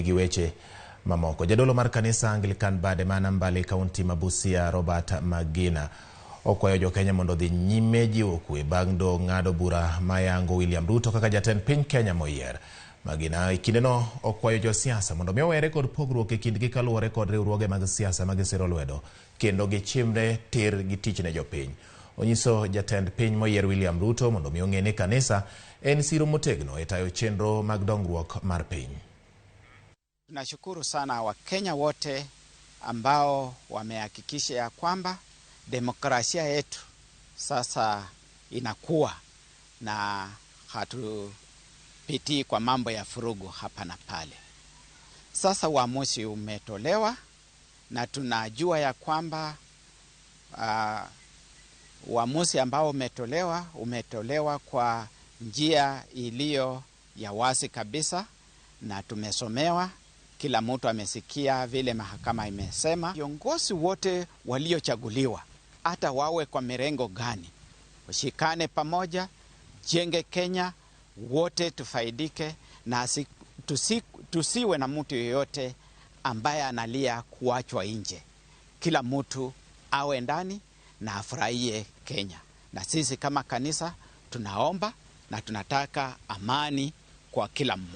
Gi weche mamoko. Jadolo mar kanisa Anglican bade ma Nambale, kaunti ma Busia, Robert Magina, okwayo jokenya mondo odhi nyime jiwo kwe bang' do ng'ado bura mayango William Ruto kaka jatend piny Kenya moyier. Magina e kindeno okwayo josiasa mondo mi owere kod pogruok e kindgi kaluwore kod riwruoge mag siasa ma gisiro lwedo kendo gichimre tir gi tich ne jopiny. Onyiso jatend piny moyier William Ruto mondo mi ong'e ni kanisa en siro motegno e tayo chenro mag dongruok mar piny. Tunashukuru sana Wakenya wote ambao wamehakikisha ya kwamba demokrasia yetu sasa inakuwa na hatupitii kwa mambo ya furugu hapa na pale. Sasa uamuzi umetolewa na tunajua ya kwamba uamuzi ambao umetolewa kwa njia iliyo ya wazi kabisa, na tumesomewa, kila mtu amesikia vile mahakama imesema. Viongozi wote waliochaguliwa, hata wawe kwa mirengo gani, washikane pamoja, jenge Kenya, wote tufaidike na tusiwe na mtu yeyote ambaye analia kuachwa nje. Kila mtu awe ndani na afurahie Kenya. Na sisi kama kanisa tunaomba na tunataka amani kwa kila mmoja.